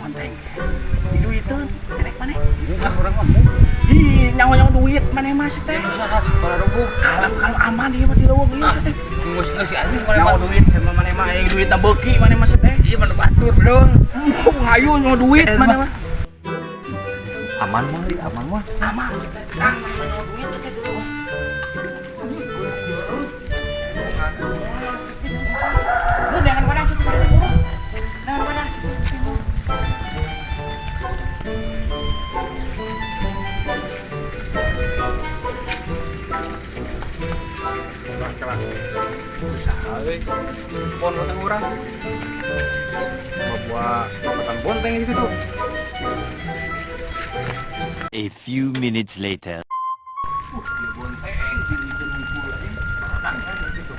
Bonteng. Duiteun, erek maneh. Bukan urang mah mung. Ih, nyaho-nyaho duit maneh mah sih teh. Usaha para rubuh. Kalem kalem aman ieu mah di leuweung ieu sih teh. Geus geus si anjing mana Nyaho mah. Duit sama maneh mah aing duitna beuki maneh mah sih teh. Iya mana batur dong. Hayu nyaho duit maneh mah. Aman mah, li, aman mah. Aman sih teh. Kang maneh mah nyaho duit sih teh dulu. Lu jangan pada sih teh. Jangan pada sih teh. Usaha euy. Pon bonteng urang. Bawa petan bonteng gitu. A few minutes later. Dia bonteng di ngumpul aja. Gitu.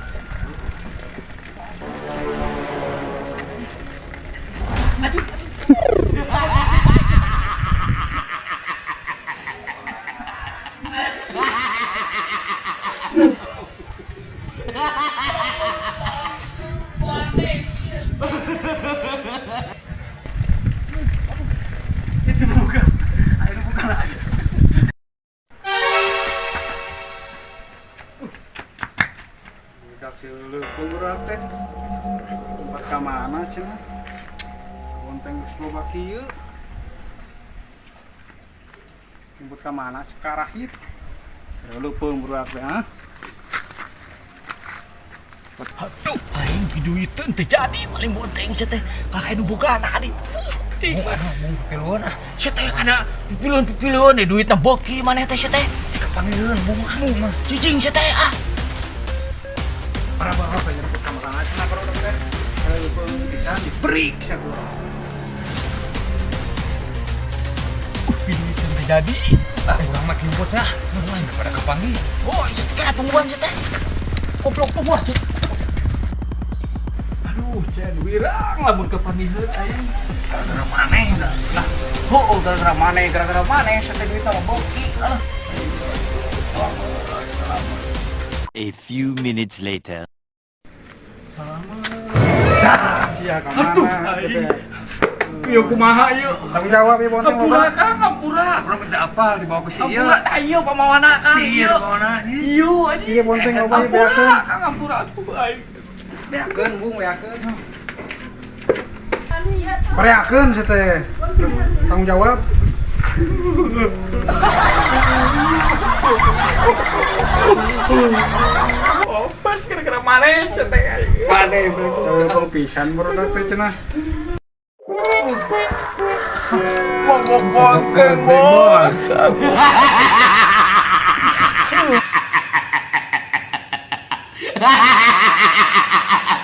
Aduh. Itu buka. Ayo buka lah. Budak si leupeung urang teh. Tempat ka mana cenah? Bonteng geus loba kieu. Jemput ka mana sekarahit? Leupeung budak teh, ha? Aduh, aing piduiteun teu jadi maling bonteng sia teh. Kakak nu boga anak adi. Mung pipiluan ah. Sia teh kana pipiluan-pipiluan deh duitna beuki maneh teh sia teh. Kapanggieun mung ah mung mah. Cicing sia teh ah. Para bawa jemput ka mana cenah kalau udah teh. Leupeung pisan diperiksa ku urang. Piduiteun teu jadi. Ah, urang mah jemput ya. Cenah pada kapanggih. Oh, sia teh kana tungguan sia teh. Goblok tungguan sia. Aduh, cia wirang lamun kapanggiheun aing. Gara-gara maneh enggak? Lah, oh, gara-gara maneh, gara-gara maneh sia teh duitna mah beuki. Alah. A few minutes later. Dah, sia ka mana? Aduh, aing. Ieu kumaha ieu? Tanggung jawab ya bonteng Ampura Kang, ampura. Urang minta apa dibawa ke si ieu. Ampura tah ieu pamawana Kang. Si ieu pamawana. Ieu anjing. Iya bonteng loba ieu Ampura, beakeun. Kang ampura atuh aing. Beakeun bung beakeun. Beakeun sia teh. Tanggung jawab. Oh, pas gara-gara maneh sia teh aing. Maneh bro pisan barudak teh cenah. Mogok bonteng, bos.